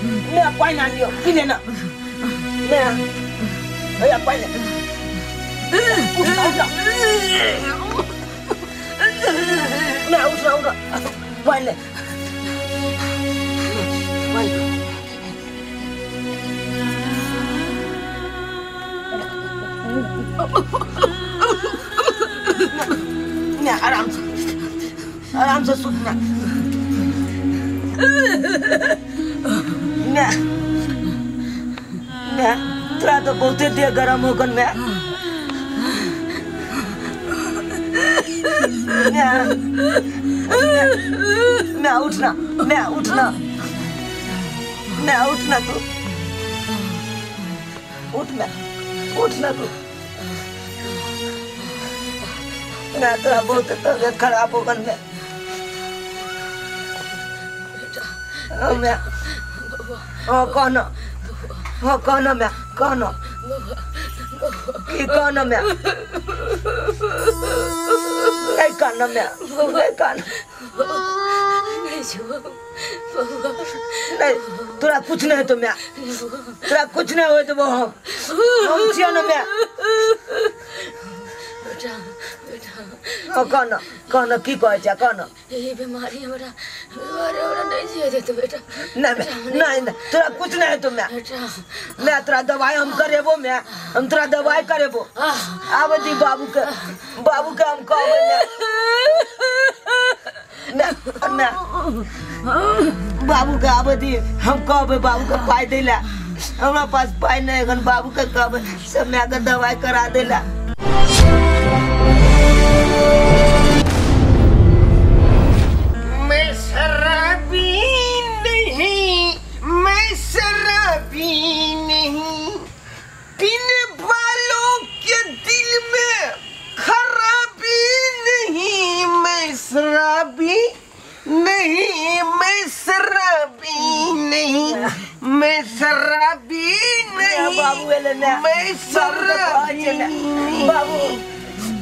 मैं पानी आन दियो पी लेना मैं भैया पानी उठना उठना मैं उठना उठना पानी ले पानी मैं आराम से सुनना मैं मैं तोरा तो बहुते देह गरम हो गन मैं मैं उठना मैं उठना मैं उठना तू उठ मैं उठना तू मैं तोरा बहुत तबीयत खराब हो गन मैं मैं ओ कहना हो कहना मैं कहना की कहना मैं नहीं कहना मैं नहीं कहना नहीं तोरा कुछ नहीं तो मैं तोरा कुछ नहीं हो तो वो हम छियो ना मैं ओ कहना कहना की कहै छै कहना ई बीमारी हमरा नहीं जिए देते बेटा। नहीं नहीं नहीं तोरा कुछ नहीं तो मैं मैं तोरा दवाई हम करेबो मैं हम तोरा दवाई करेबो आब दी बाबू के हम कहबै मैं मैं बाबू के आब दी हम कहबै बाबू के पाइ दै ला हमरा पास पाइ नहीं एखन बाबू के कहबै सब मैं के दवाई करा दै ला। मैं शराबी नहीं मैं शराबी नहीं पीने वालों के दिल में खराबी नहीं मैं शराबी नहीं मैं शराबी नहीं मैं शराबी नहीं बाबू मैं शराबी बाबू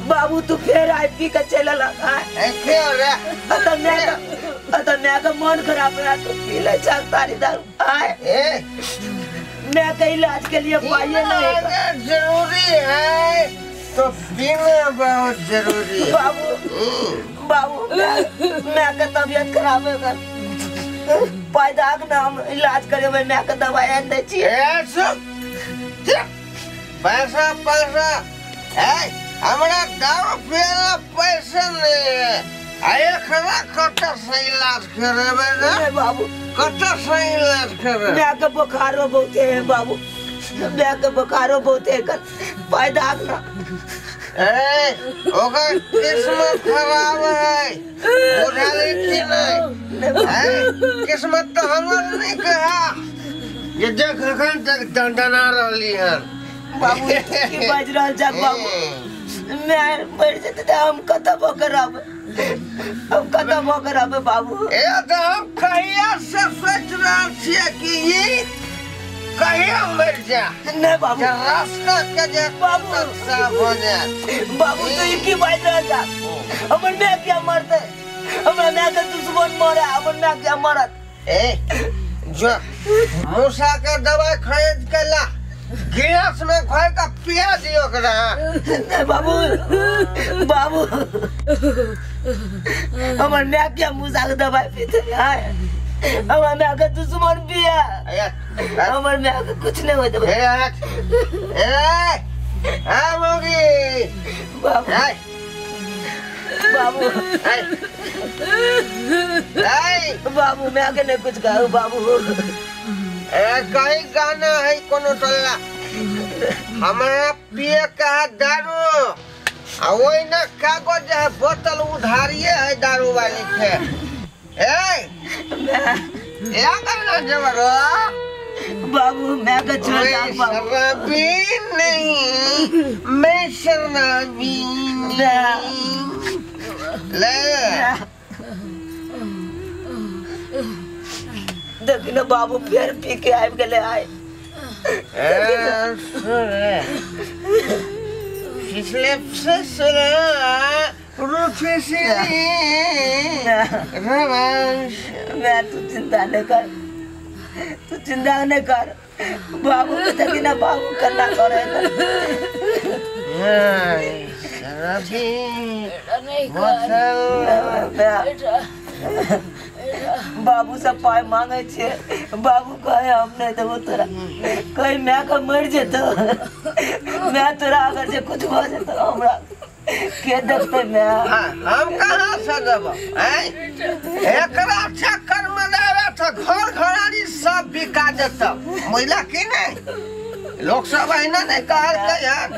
बाबू तू फिर I P के चल लगा मैं का मन खराब है तू पी ले चल तारी दारू आए मैं का इलाज के लिए पाइए नहीं अगर जरूरी है तो पीना बहुत जरूरी है बाबू बाबू मैं का तबीयत खराब है पैदा के नाम इलाज करे मैं का दवाई आन दै छी पैसा पैसा हमरा दारू पियला पैसा नहीं है एकरा कतऽ से इलाज करेबै रे बाबू कतऽ से इलाज करेबै मैं के बुखारो बहुते है बाबू मैं के बुखारो बहुते है पैदा ना ए ओकर किस्मत खराब है बुझाली कि नहीं किस्मत तो हमर नहीं कहा ये देख एखन तक दंडना रहली हन बाबू की बाज रहल जा बाबू मैं मर जेतै त हम कतऽ भऽ के रहबै हम कतऽ भऽ के रहबै बाबू। ए तो हम कहिया से सोच रहल छियै कि ई कहिया मर जा नहीं बाबू रास्ता के जे बाबू साफ हो जाए बाबू तो ई की बाज रहल जा हमर my किया मरतै हमरा my के दुश्मन मरे हमर my किया मरत। ए जो मूसा के दवाई खरीद के ला गिलास में खोल के पिया दियो ओकरा। नहीं बाबू बाबू हमर my के मूसा के दवाई पीते है हमर my के दुश्मन पिया हमर my के कुछ नहीं होते। ए ए मोगी बाबू बाबू बाबू मैं के नहीं कुछ कहू बाबू। ए कहीं गाना है कोनो टल्ला हमरा पिए का दारू आ ओइ ना कागज है बोतल उधारिए है दारू वाली के। ए या करना जबर बाबू मैं के छोड़ जा बाबू। शराबी नहीं मैं शराबी नहीं ले देखी ना बाबू फिर पी के आबि गेलै आइ। पिछले मैं तू चिंता नहीं कर। तू चिंता नहीं कर बाबू के देखी ना बाबू करना करे शराबी बाबू से पाई मांगे छे बाबू कहे हम नहीं देबो तोरा कहीं मैं के मर जेतो मैं तोरा अगर जे कुछ हो जेतो हमरा के देखते मैं हम कहाँ से देबो एकरा चक्कर में लेबे तो घर घरारी सब बिका जेतो महिला की नहीं लोग सब अहिना नहीं कहलकै हन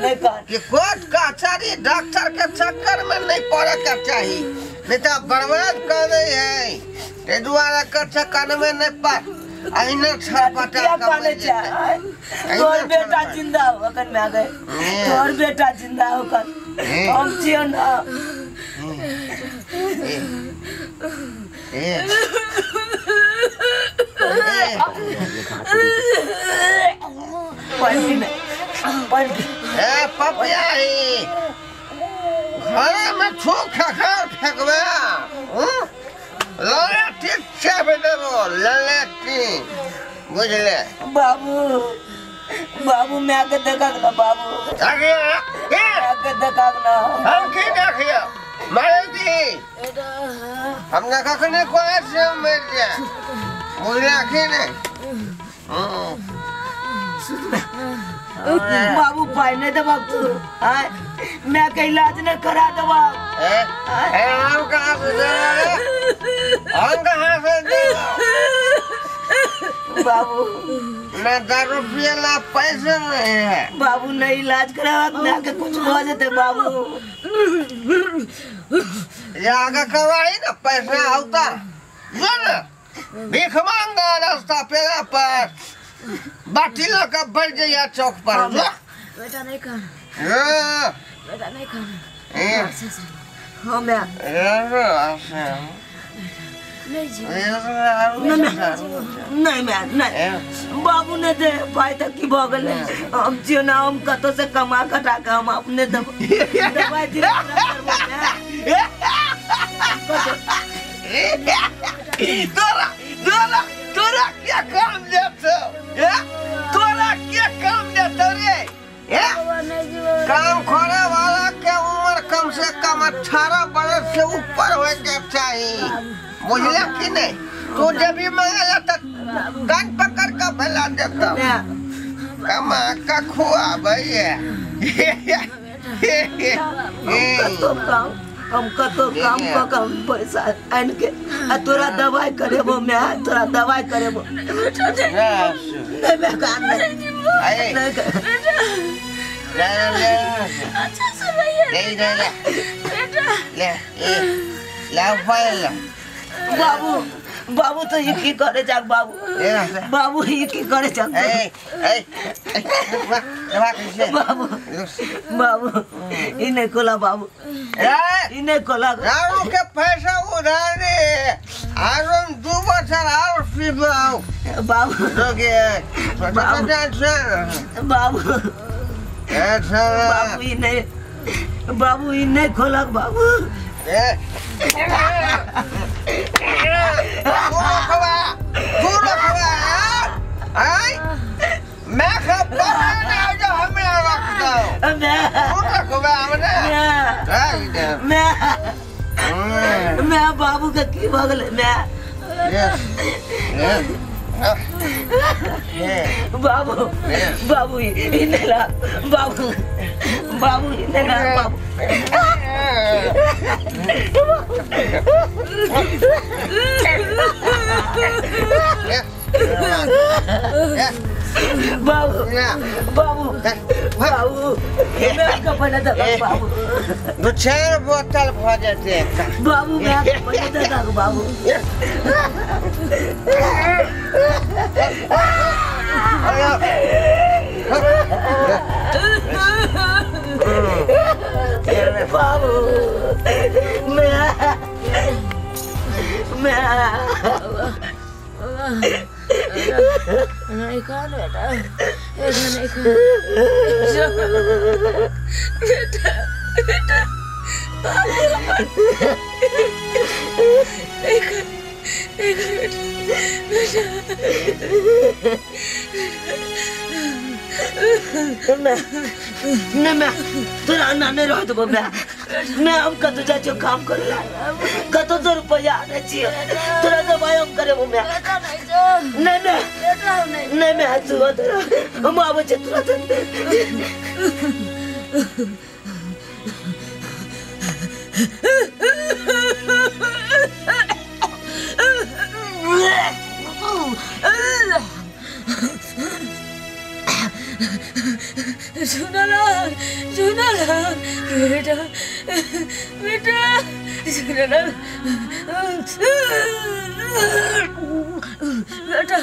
कि कोर्ट कचहरी डॉक्टर के चक्कर में नहीं पड़े के चाही नहीं तो बर्बाद कर दे है ते दुआरे के चक्कर में नहीं पड़ अहिना छरपटा कमे तोर बेटा जिंदा हो अखन मैं गए तोर बेटा जिंदा हो कर हम छियो ना ए पपिया घर में थूक खखर फेंकबे ललेटी चाप देबो ललेटी बुझले बाबू बाबू मैं के देखा ना बाबू मैं के देखा ना हम की देखियो मारे दी हम ना कखने कोई से मर जा बुझला की नहीं बाबू पाई नहीं देबा तू आय मैं के इलाज नहीं करा देबा ए हम कहाँ से देबो हम कहाँ से देबो बाबू मैं दारू पियला पैसे नहीं है बाबू नहीं इलाज करा मैं के कुछ हो जेते बाबू ये आगे करवाई ना पैसा आता जो ना भीख मांगा रास्ता पे पर बाटी लगा बढ़ जाइए चौक पर बेटा नहीं खाना बेटा नहीं खाना हाँ मैं नहीं जी नहीं मैं नहीं बाबू ने दे पाई तक की भगल हम जियो ना हम कतो से कमा कटा के हम अपने दवाई दी तोरा तोरा तोरा क्या काम देतो तोरा क्या काम देतो रे काम करे वाला के उम्र कम से कम 18 बरस से ऊपर होए के चाहिए बुझला कि नहीं तू जब भी मांगेला तो कान पकड़ के फैला देता कमा का खुआ भैया हम कतो काम कऽ के हम पैसा आनि के आ तोरा दवाई करेबो मैं तोरा दवाई करेबो नहीं मैं काम नहीं अच्छा से भैया बेटा ले ले ले बाबू बाबू तो ये की करे जाक बाबू बाबू ये की करे जाक बाबू बाबू ई नहीं कोला बाबू ई नहीं कोला दारू के पैसा उधार दे आरो 2 बছर और पीबाओ बाबू बाबू बाबू ई नहीं बाबू ई नहीं खोला बाबू मैं मैं बाबू के की भगल मैं बाबू बाबू इन्हें बाबू बाबू इन्हें बाबू बाबू बाबू बाबू मैं कपड़ा दगा बाबू दो चार बोतल भ जेते बाबू मैं कपड़ा दगा बाबू बाबू मैं नहीं खा बेटा नहीं खा बेटा बेटा नहीं खा। बेटा नहीं मैं तोरा ना नहीं रह देबो मैं। मैं हम कतौ जाइ छियौ काम करे ला, कतौ से रुपया आनै छियै, तोरा दवाई हम करेबो मैं। नहीं मैं नहीं मैं तू तोरा हम आबै छियै तुरंत। सुनालाल सुनालाल बेटा बेटा सुनालाल बेटा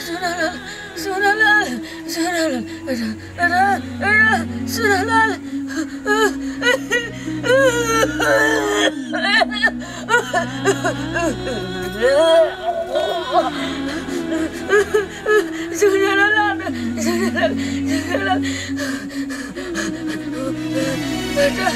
सुनालाल सुनालाल सुनालाल बेटा बेटा बेटा सुनालाल। सुनालाल सुनालाल सुनालाल बेटा।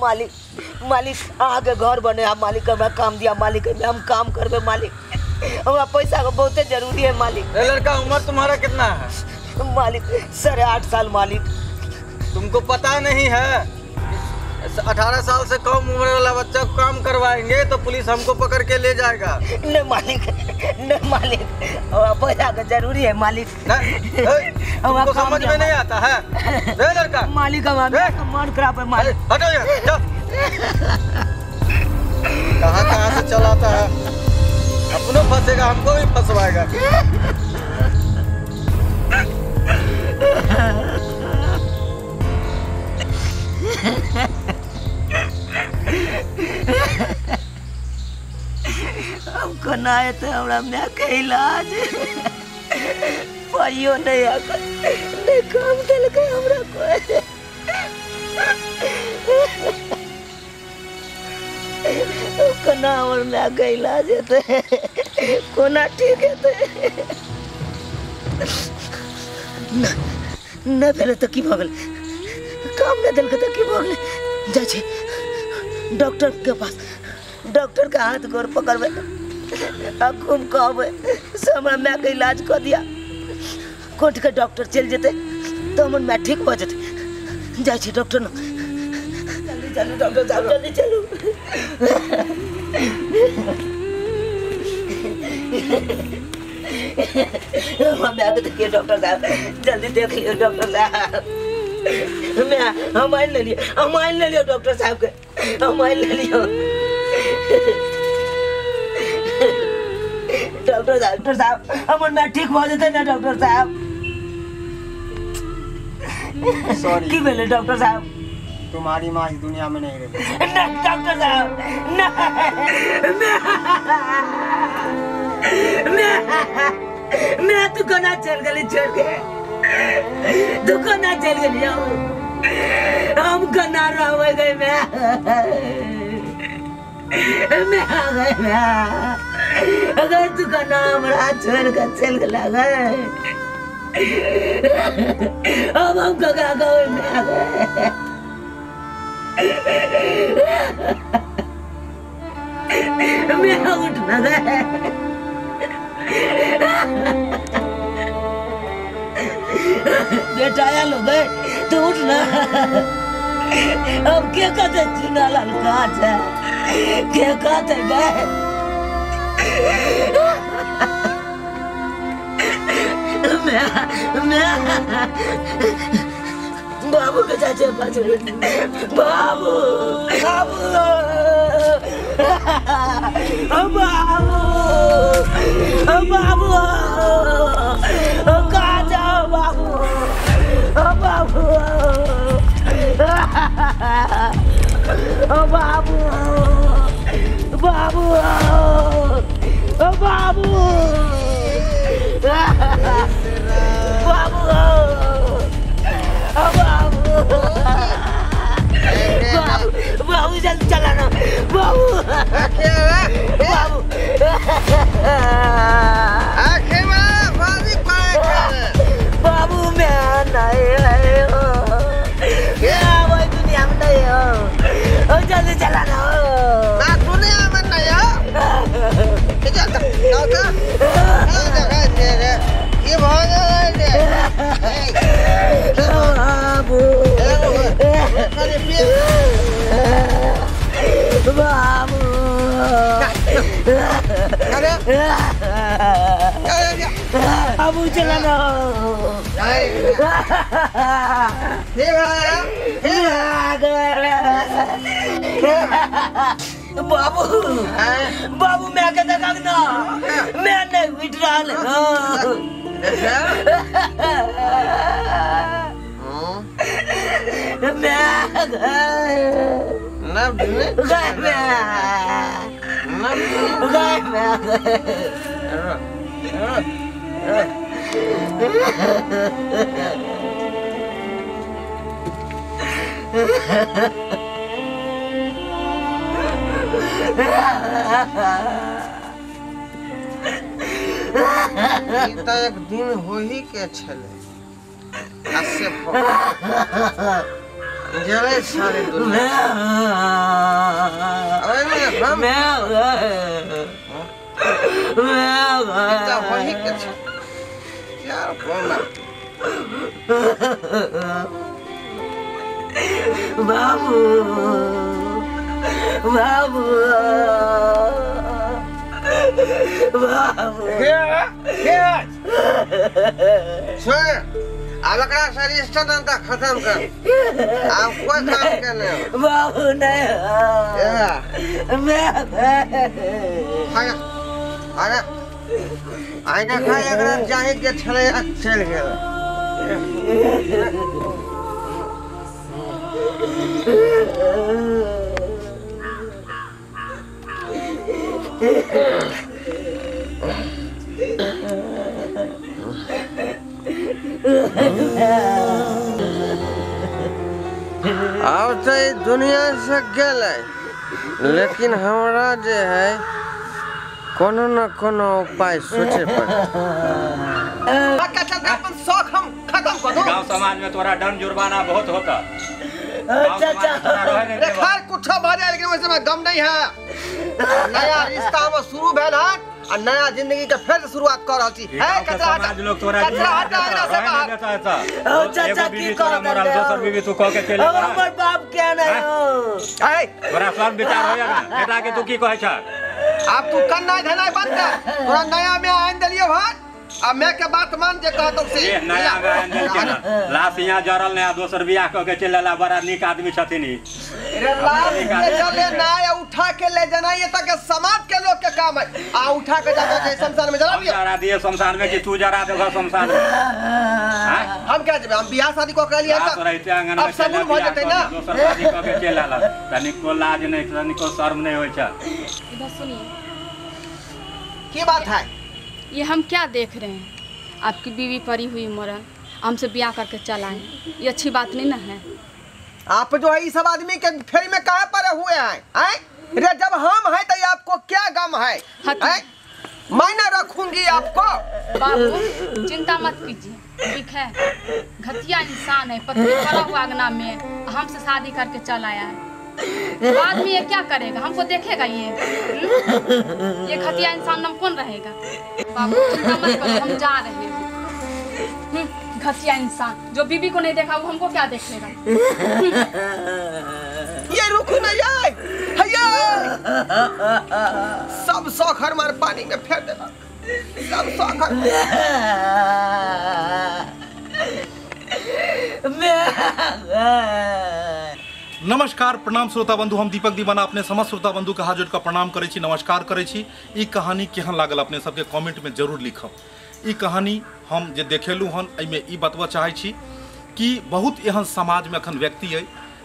मालिक मालिक अहाँके घर बने आ मालिक हमरा काम दिया मालिक, हम काम करबे मालिक, हमरा पैसा के बहुते जरूरी है मालिक। ए लड़का, उम्र तुम्हारा कितना है? मालिक 8.5 साल मालिक। तुमको पता नहीं है 18 साल से कम उम्र वाला बच्चा को काम करवाएंगे तो पुलिस हमको पकड़ के ले जाएगा। नहीं मालिक, नहीं मालिक, हमरा पैसा के जरूरी है मालिक। तुमको समझ में नहीं आता है ए लड़का। मालिक हमारा मन खराब है मालिक। हटो यार, जाओ। कहाँ कहाँ से चलाता है, अपनों फंसेगा हमको भी फंसवाएगा। हमको ना हेतै हमरा my के इलाज, पाइयो नहीं आकर नहीं काम देलकै हमरा कोई। कोना हमर my के इलाज हेतै, कोना ठीक हेतै? नहि भेलै तऽ की भऽ गेलै, काम नहि देलकै तऽ की भऽ गेलै? जाइ छी डॉक्टर के पास, डॉक्टर के हाथ गोर पकड़बै आ खूब कहबै से हमरा my के इलाज कऽ दिया। कोर्ट के डॉक्टर चलि जेतै तऽ हमर my ठीक भऽ जेतै। जाइ छी डॉक्टर न, जल्दी चलू डॉक्टर साहब, जल्दी चलू। हमरा my के देखिए डॉक्टर साहब, जल्दी देख लियौ डॉक्टर साहब। मैं हम आनि लेलियै, हम आनि लेलियै डॉक्टर साहब के, हम आनि लेलियै। डॉक्टर साहब, डॉक्टर साहब हमर my ठीक भऽ जेतै ने डॉक्टर साहब? सॉरी। की भेलै डॉक्टर साहब? तुम्हारी माँ इस दुनिया में नहीं रही। नहीं डॉक्टर साहब, नहीं, मैं तू कोना चल गेली छोड़ के, तू कोना चल गेली, हम कोना रहबै गई मैं आ गए मैं। अगर तू कोना हमरा छोड़ के चल गेला गए, अब हम ककरा कहबै मैं आ गए। मैं उठ ना गए। बेटा आयल हो गए तो उठ ना। अब के कहते चुनालाल कहाँ छै, के कहते गए? मैं बाबू के चाचे पास, बाबू बाबू बाबू बाबू कहाँ जाओ बाबू, बाबू बाबू। बाबू ओ बाबू बाबू ओ बाबू बाबू जल्दी चलाना बाबू बाबू बाबू मैं नहीं हो वही दुनिया में नहीं हो जल्दी चलाना ना दुनिया में नहीं हो बाबू बाबू बाबू चलाना बाबू बाबू मैं के देखा ना मैं नहीं उठ रहा एक दिन हो ही के छले जले सारे दुनिया मैं के यार बाबू बाबू बाबू अब एकरा से रिश्ता नाता खत्म कर आप कोई काम के नहीं बाबू नहीं मैं अरे आइना खा एकरा जाहि के छले चल गेल अब तो दुनिया से गेलै लेकिन हमरा जे है कोनो न कोनो उपाय सोचे पड़े। शौक हम खत्म कर दो। गांव समाज में तोरा दंड जुर्माना बहुत होता। खैर कुछ भरे लेकिन वैसे में गम नहीं है। नया रिश्ता में शुरू भेल है और नया जिंदगी के फिर शुरुआत कर रहल छी। है कचरा हटा लोग तोरा कचरा हटा एकरा से बाहर। ओ चाचा की कह मरल दोसर बीबी तू कह के चले ओ हमर बाप के नहीं हो। ए तोरा सब विचार हो जा बेटा के तू की कहै छ? अब तू कन्ना धनाई बंद कर। तोरा नया में आन देलियो भात अब मैं के बात मान जे कहत से ए नया में आन देल के ना लाश यहाँ जरल नया दोसर बियाह क के चल ला बड़ा नीक आदमी छथिन ई। रे लाश ले चले ना या उठा के ले जाना ये तक समाज के लोग के काम है। आ उठा के जाके के शमशान में जला दियो। जरा दिए शमशान में कि तू जरा देबो शमशान में? हां हम क्या जेबे हम बियाह शादी क के लिए त अब सबूर भ जेतै ना दोसर शादी क के चल आला तनिको लाज नहीं तनिको शर्म नहीं होय छ। इधर सुनिए की बात है? ये हम क्या देख रहे हैं? आपकी बीवी परी हुई मरल हमसे ब्याह करके चला आए, ये अच्छी बात नहीं ना है। आप जो है इस सब आदमी के फेरी में काहे पड़े हुए हैं? हैं रे जब हम हैं तो आपको क्या गम है? हाँ हैं? मैं ना रखूंगी आपको। बाबू चिंता मत कीजिए, ठीक है। घटिया इंसान है, पत्नी पड़ा हुआ अंगना में हमसे शादी करके चला आया है। बाद में ये क्या करेगा? हमको देखेगा ये ये घटिया इंसान हम कौन रहेगा? बाबू चिंता मत करो, हम जा रहे हैं। घटिया इंसान जो बीबी को नहीं देखा वो हमको क्या देखेगा? ये रुको ना यार, सब शौक हर मार पानी में फेंक देना सब शौक। नमस्कार प्रणाम श्रोता बंधु, हम दीपक दीवाना अपने समस्त श्रोता बंधु के हाथ जोड़ के प्रणाम करै छी, नमस्कार करै छी। ई कहानी केहन लागल अपने सबके कमेंट में जरूर लिखब। ई कहानी हम जे देखेलहुँ हन एहिमे ई बतबऽ चाहै छी कि बहुत एहन समाजमे अखन व्यक्ति अइ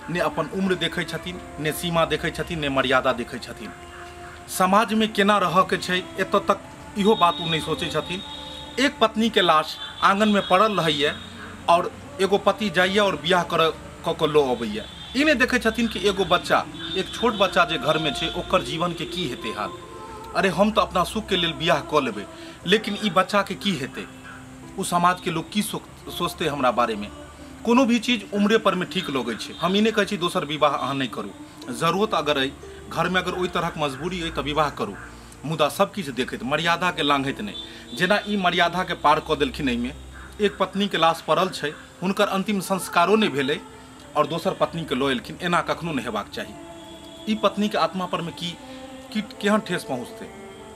ने अपन उम्र देखै छथिन, ने सीमा देखै छथिन, ने मर्यादा देखै छथिन। समाजमे केना रहऽके छै एतऽ तक इहो बात ओ नहि सोचै छथिन। एक पत्नीके लाश आँगनमे पड़ल रहैए और एगो पति जाइए और बियाह कर कऽ कऽ लऽ अबैए। ई नहि देखै छथिन कि एगो बच्चा, एक छोट बच्चा जे घरमे छै ओकर जीवनके की हेतै हाल। अरे हम तऽ अपना सुखके लेल बियाह कऽ लेबै, लेकिन ई बच्चाके की हेतै, ओ समाजके लोक की सोचतै हमरा बारेमे। कोनो भी चीज उम्रे परमे ठीक लगै छै। हम ई नहि कहै छी दोसर विवाह अहाँ नहि करू, जरूरत अगर अइ, घरमे अगर ओहि तरहक मजबूरी अइ तऽ विवाह करू, मुदा सब किछु देखैत, मर्यादाके लाँघैत नहि। जेना ई मर्यादाके पार कऽ देलखिन। एहिमे एक पत्नीके लाश पड़ल छै, हुनकर अंतिम संस्कारो नहि भेलै और दोसर पत्नीके लऽ एलखिन। एना कखनो नहि हेबाक चाही। ई पत्नीके आत्मा परमे की की केहन ठेस पहुँचतै।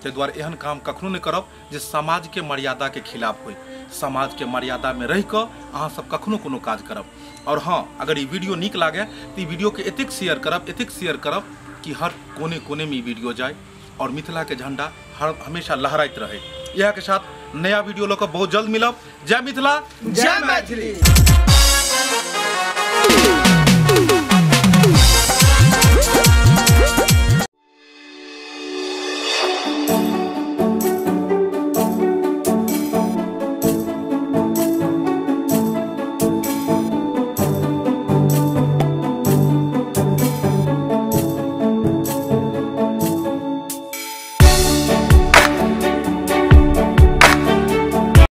ताहि दुआरे एहन काम कखनो नहि करब जे समाजके मर्यादाके खिलाफ होइ। समाजके मर्यादामे रहि कऽ अहाँ सब कखनो कोनो काज करब। और हाँ, अगर ई वीडियो नीक लागे तऽ ई वीडियोके एतेक शेयर करब, एतेक शेयर करब कि हर कोने कोनेमे ई वीडियो जाय और मिथिलाके झंडा हर हमेशा लहराइत रहे। इएह के साथ नया वीडियो लऽ कऽ बहुत जल्द मिलब। जय मिथिला, जय मैथिली।